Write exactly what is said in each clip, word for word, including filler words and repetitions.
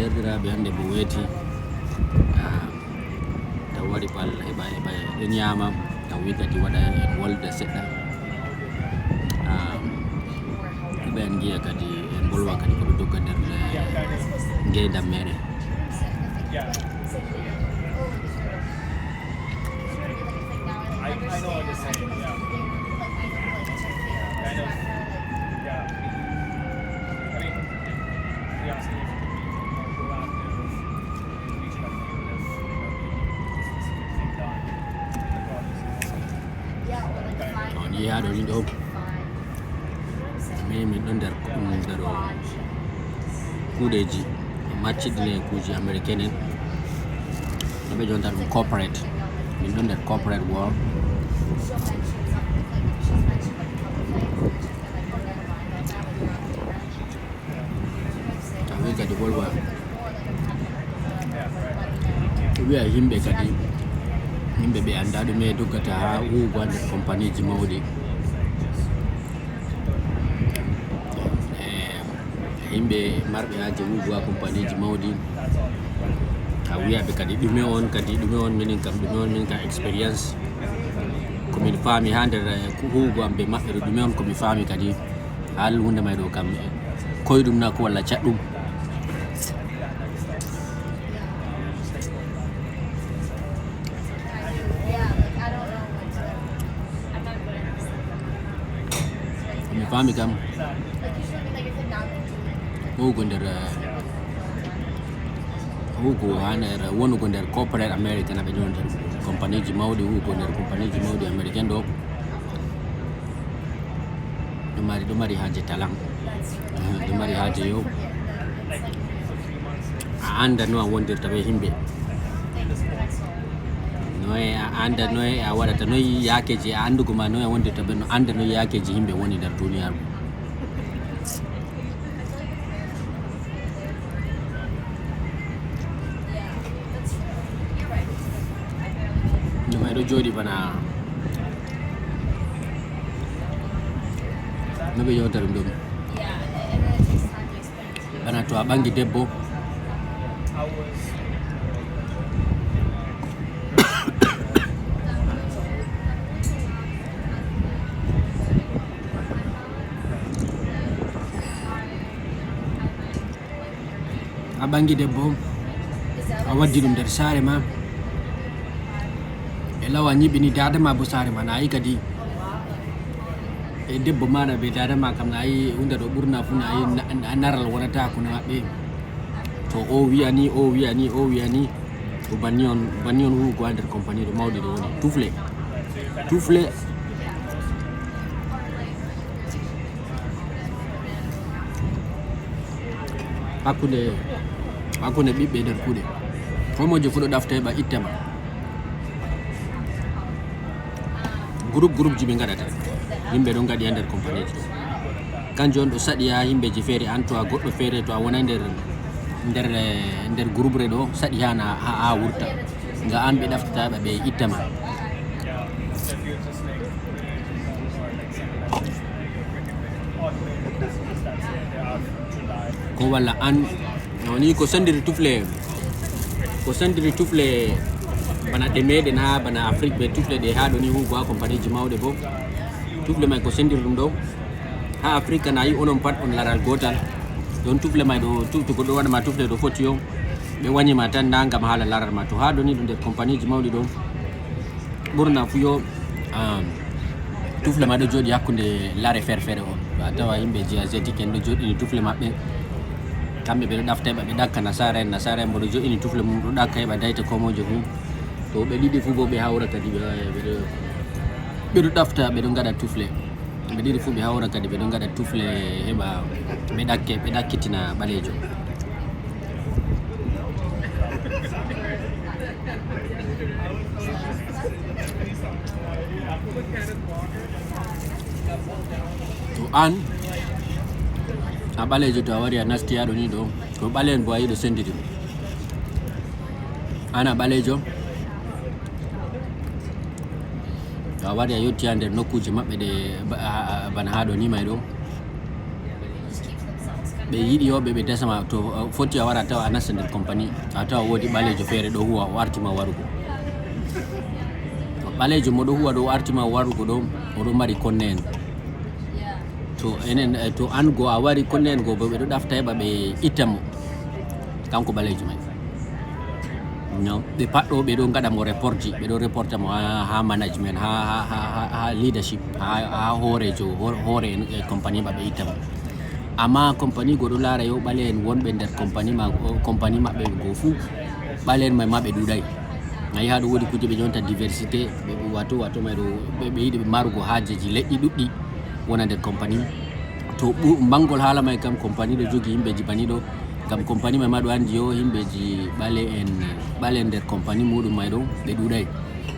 Derɗiraaɓe, hannde mo weeti, ah, taw waɗi bal heɓa, heɓa, en ñaama, taw wi kadi waɗa en wolde seɗɗa. Ah, heɓa en njiya kadi, en mbolwa kadi ko ɓe dogga nder, eh, ngeendam meɗen. I, I know what you're saying, yeah. Kind of, yeah. I mean, if you're asking if it could be more proactive in reaching out to you, there's, you know, maybe a specific thing done in the project. On yehi haa ɗo ni ɗo. Min, min ɗon nder, nder o kuuɗeeji macciɗɗi ne, kuuji American en. No ɓe jonta ɗum corporate. Min ɗon nder corporate world. Tawi kadi wolwa. Wiya yimɓe kadi, yimɓe ɓe annda ɗume doggata haa huugo nder compagnieji mawɗi. Eh, yimɓe marɓe haaje huugo haa compagnieji mawɗi. A wiya ɓe kadi ɗume on, kadi ɗume on minin kam, ɗume on min kam experience. Ko min faami haa nder, eh, huugo am be maɓɓe ɗo, ɗume on ko mi faami kadi. Hal hunde may ɗo kam, eh, koyɗum na ko walla caɗɗum. Mi faami kam. Huugo nder, eh, huugo haa nder, wonugo nder corporate American, aɓe ɗon nder compagnieji mawɗi, huugo nder compagnieji mawɗi American ɗo. Ɗo mari, ɗo mari haaje talan. Eh, ɗo mari haaje yo. A annda no a wondirta be yimɓe. Noye a annda, noye a waɗata, noye yaakeeji a anndugo ma, noye a wondirta be, no annda noye yaakeeji yimɓe woni nder duniyaaru. Ɗum ay ɗo jooɗi bana no ɓe yewta ɗum ɗum. Bana to a ɓangi debbo. A ɓangi debbo, a waddi ɗum nder saare ma. E law a nyiɓini daada ma bo saare ma, na ayi kadi. E debbo maɗa be daada ma kam, na ayi hunde ɗo ɓurna fu, na ayi na-, na-, naral wonata hakkunde maɓɓe. To o wiya ni, o wiya ni, o wiya ni. Ko banni on, banni on huugo ha nder compagnie ɗo mawɗi ɗo woni. Tufle. Tufle. Hakkunde, hakkunde ɓiɓɓe nder kuuɗe. Ko mojo fu ɗo ɗafta heɓa ittama. Groupe, groupe ji ɓe ngaɗata. Yimɓe ɗon ngaɗi ha nder compagnie ji. Kanjum on ɗo saɗi ha yimɓeji feere, an to a goɗɗo feere, to a wona nder, nder, eh, nder groupe re ɗo, saɗi ha na, ha, ha wurta. Nga an ɓe ɗaftata ɓe, ɓe ittama. Ko walla an, no ni ko sendiri tufle, ko sendiri tufle bana ɗe meɗen ha bana Afrique, be tufle ɗe ha ɗo ni hugo ha compagnie ji mawɗe bo. Tufle mai ko sendiri ɗum ɗo. Ha Afrique na yi onon pat on laral gotal. Ɗon tufle mai ɗo, tu-, to goɗɗo waɗa ma tufle ɗo foti yo. Ɓe wanyima tan na ngam hala laral ma. To ha ɗo ni ɗum nder compagnie ji mawɗi ɗo. Ɓurna fu yo, um, tufle ma ɗo jooɗi hakkunde lare feere feere on. A tawa yimɓe ji asiatique en ɗo jooɗini tufle maɓɓe. Kamɓe ɓe ɗo ɗafta heɓa ɓe ɗakka nasara en, nasara en bo ɗo jooɗini tufle mum ɗo ɗakka heɓa dayta ko mojo fu. To ɓe ɗiɗi fu bo ɓe hawra kadi ɓe, ɓe ɗo, ɓe ɗo ɗafta, ɓe ɗo ngaɗa tufle. Ɓe ɗiɗi fu ɓe hawra kadi ɓe ɗo ngaɗa tufle heɓa ɓe ɗakke, ɓe ɗakkitina ɓaleejo. To an a ɓaleejo, to a wari a nasti ha ɗo ni ɗo, ko ɓale'en bo a yiɗo senditi. An a ɓaleejo, to a wari a yotti ha nder nokkuuje maɓɓe ɗe ba-, a, a, bana ha ɗo ni mai ɗo. ɓe yiɗi yo ɓe ɓe dasa ma, to foti a wara tawa a nasta nder compagnie, a tawa woodi ɓaleejo feere ɗo huwa, o arti ma warugo. To ɓaleejo mo ɗo huwa ɗo, o arti ma warugo ɗo, o ɗo mari konne'en. To enen, eh, to an go a wari, konne'en go bo ɓe ɗo ɗafta heɓa ɓe itta mo. Kanko ɓaleejo mai. No, ɓe pat ɗo ɓe ɗo ngaɗa mo reportji, ɓe ɗo reporta mo ha, ha management, ha, ha, ha, ha, ha leadership, ha, ha hooreejo, ho-, hoore en, eh, compagnie maɓɓe itta mo. Amma compagnie go ɗo laara yo ɓale'en wonɓe nder compagnie ma, o, compagnie maɓɓe go fuu, ɓale'en mai ma ɓe ɗuuɗai. A yi'a ɗo woodi kuje ɓe ƴonta diversité, ɓe, wato, wato mai ɗo, ɓe, ɓe yiɗi ɓe marugo haajeji leƴƴi ɗuɗɗi wona nder compagnie. To ɓu-, mangol haala mai kam, compagnie ɗo jogi yimɓeji bani ɗo, ngam compagnie mai ma ɗo andi yo yimɓeji ɓale'en, ɓale'en nder compagnie muɗum mai ɗo, ɓe ɗuuɗai.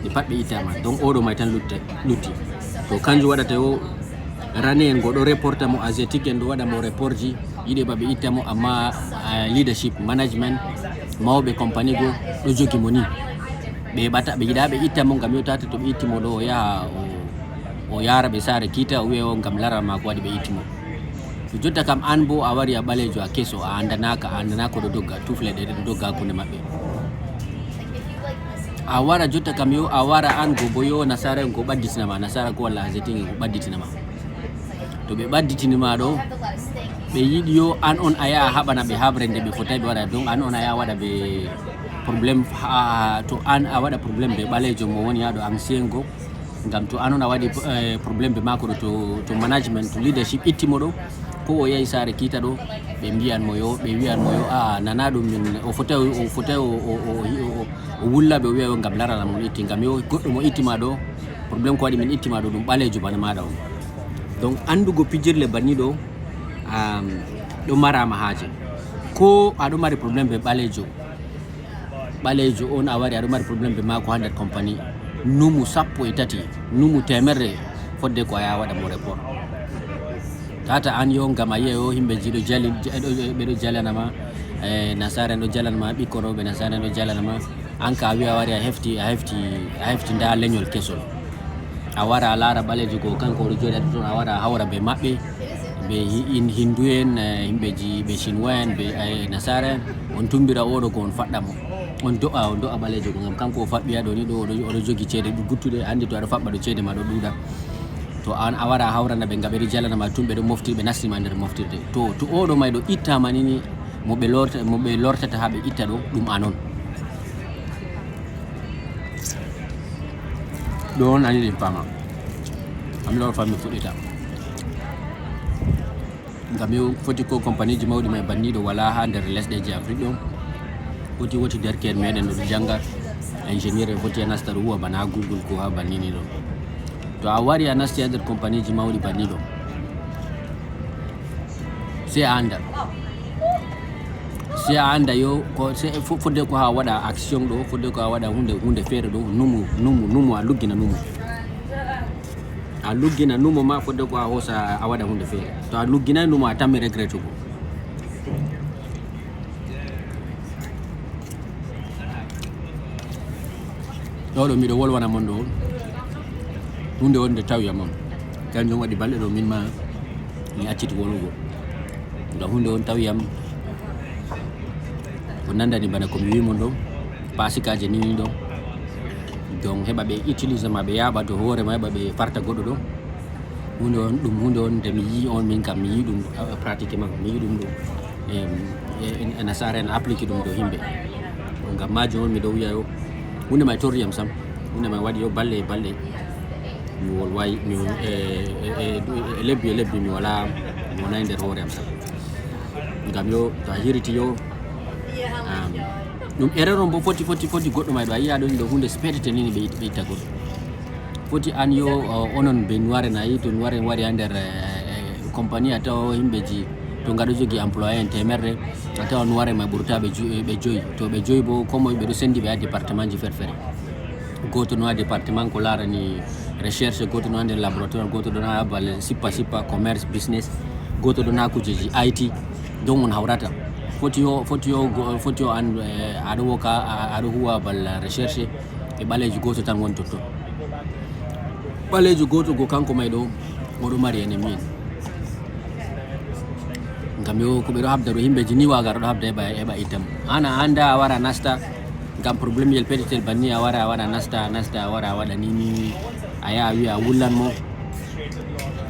Ɓe pat ɓe ittama. Donc oɗo mai tan lutte-, lutti. To kanjum waɗata yo rane'en go ɗo reporta mo, asiatique en ɗo waɗa mo reportji, yiɗi ba ɓe itta mo, amma, eh, leadership, management, mawɓe compagnie go ɗo jogi mo ni. Ɓe ɓata, ɓe yiɗa ɓe itta mo ngam yo tata to ɓe itti mo ɗo o yaha o, o yara ɓe saare kiita, o wi'a o ngam laral mako waɗi ɓe itti mo. To jotta kam an bo a wari a ɓaleejo, a keso, a andanaka, a andanaka ko ɗo dogga, tufle ɗe ɗo dogga hakkunde maɓɓe. A wara jotta kam yo, a wara an go bo yo nasaara en go ɓadditina ma, nasaara ko walla asiatique en go ɓadditina ma. To ɓe ɓadditini ma ɗo, ɓe yiɗi yo an on a yaha haɓana ɓe haɓre nde ɓe fotai ɓe waɗa. Donc an on a yaha waɗa ɓe problème ha, to an a waɗa problème be ɓaleejo mo woni ha ɗo ancien go. Ngam to an on a waɗi, eh, problème be maako ɗo to, to management, to leadership itti mo ɗo, ko o yahi saare kiita ɗo, ɓe mbiyan mo yo, ɓe wiyan mo yo, "Ah, nana ɗum min, o fotai, o fotai o, o, o, o, o wulla ɓe o wi'a yo ngam laral am on itti, ngam yo goɗɗo mo itti ma ɗo, problème ko waɗi min itti ma ɗo ɗum ɓaleejo bana maɗa on." Donc andugo pijirle banni ɗo, um, ɗo marama haaje. Ko aɗo mari problème be ɓaleejo, ɓaleejo on a wari aɗo mari problème be maako ha nder compagnie, numu sappo e tati, numu temerre fodde ko a yaha waɗa mo report. Tata an yo ngam a yi'a yo himɓe ji ɗo jali, ja-, ɗo, ɓe ɗo jalana ma, eh, nasaara en ɗo jalana ma, ɓikkon rewɓe nasaara en ɗo jalana ma. An ka a wi'a a wari a hefti, a hefti, a hefti nda leñol kesol. A wara a laara ɓaleejo go kanko o ɗo jooɗi ha totton, a wara a hawra be maɓɓe, be hi-, in-, hindu en, eh, himɓe ji, ɓe chinois en, ɓe, eh, nasaara en, on tumbira oɗo go on faɗɗa mo. On do'a, on do'a ɓaleejo go ngam kanko o faɓɓi ha ɗo ni ɗo, o ɗo, o ɗo jogi ceede ɗu-, guttuɗe, andi to aɗo faɓɓa ɗo ceede ma ɗo ɗuuɗa. To an a wara a hawrana ɓe ngam ɓe ɗo jalana ma tun, ɓe ɗo mofti, ɓe nasti ma nder moftirde. To, to oɗo mai ɗo itta ma ni ni, mo ɓe lorta, mo ɓe lortata ha ɓe itta ɗo, ɗum an on. Ɗo on ani ɗin fama. Ami ɗo fammi fuɗɗita. Ngam yo foti ko compagnieji mawɗi mai banniɗo wala ha nder lesɗeji Afrique ɗo. Foti woti derke'en meɗen ɗo janga ingénieur en foti a nasta ɗo huwa bana ha Google ko ha bannini ɗo. To a wari a nasti ha nder compagnieji mawɗi banniɗo, sey a anda. Sey a anda yo, ko, sey fo-, fodde ko ha waɗa action ɗo, fodde ko ha waɗa hunde, hunde feere ɗo, numu, numu, numu, a luggina numu. A luggina numo ma fodde ko a hoosa a waɗa hunde feere. To a lugginai numo a tammi regrettugo. Ɗo ɗo miɗo wolwana mon ɗo. Hunde wonde tawi am on. Kanjum waɗi balɗe ɗo min ma mi acciti wolugo. Ngam hunde on tawi am ko nandani bana ko mi wi mon ɗo. Pasikaaji ni ni ɗo. Donc heɓa ɓe utilise ma, ɓe yaaɓa to hoore ma, heɓa ɓe farta goɗɗo ɗo. Hunde on, ɗum hunde on nde mi yi on, min kam mi yi ɗum, uh, pratiquement, mi yi ɗum ɗo. Em, e, e, e nasaara en applique ɗum ɗo himɓe. Ngam majum on miɗo wiya yo, hunde may torri yam sam, hunde may waɗi yo balɗe e balɗe. Mi wolway, mi, e, e, e, e lebbi e lebbi mi wala, mi wonay nder hoore am sam. Ngam yo, to a hiriti yo, um, ɗum erreur on bo foti, foti, foti goɗɗo may ɗo a yiya ɗon ɗo hunde spetete nini ɓe it-, ɓe itta goɗɗo. Foti an yo, uh, onon be Nuwaren a yi to Nuwaren wari ha nder, eh, eh, compagnie a tawa himɓe ji to ngaɗo jogi employé en temerre a tawa Nuwaren may ɓurta ɓe ju-, ɓe joyi. To ɓe joyi bo ko moy ɓe ɗo sendi ɓe ha département ji fere fere. Goto no ha département ko larani recherche, goto no ha nder laboratoire, goto ɗon ha bal sippa sippa, commerce, business, goto ɗon ha kujeji I T. Donc on hawrata. Foti yo, foti yo, go-, foti yo an, eh, aɗo woka, a-, aɗo huwa bal recherche e ɓaleejo goto tan woni totton. Ɓaleejo goto go kanko may ɗo, oɗo mari ennemi en. Kamɓe o ko ɓe ɗo habda ɗo, himɓeji ni waga ɗo habda heɓa heɓa itam. An a anda a wara nasta ngam problème yel petetel banni, a wara a waɗa nasta nasta, a wara a waɗa ni ni, a yaha a wiya a wullan mo.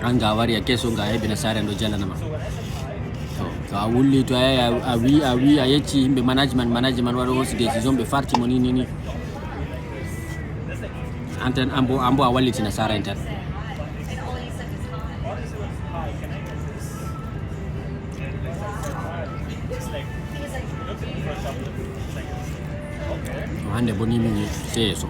An ga a wari a keso ga a heɓi nasara en ɗo jalanama. To to a wulli, to a yahi a wi a wi a yecci himɓe management, management waɗo hosi décision, ɓe farti mo ni ni ni. An tan an bo an bo a walliti nasara en tan. Hande bo ni min seeso.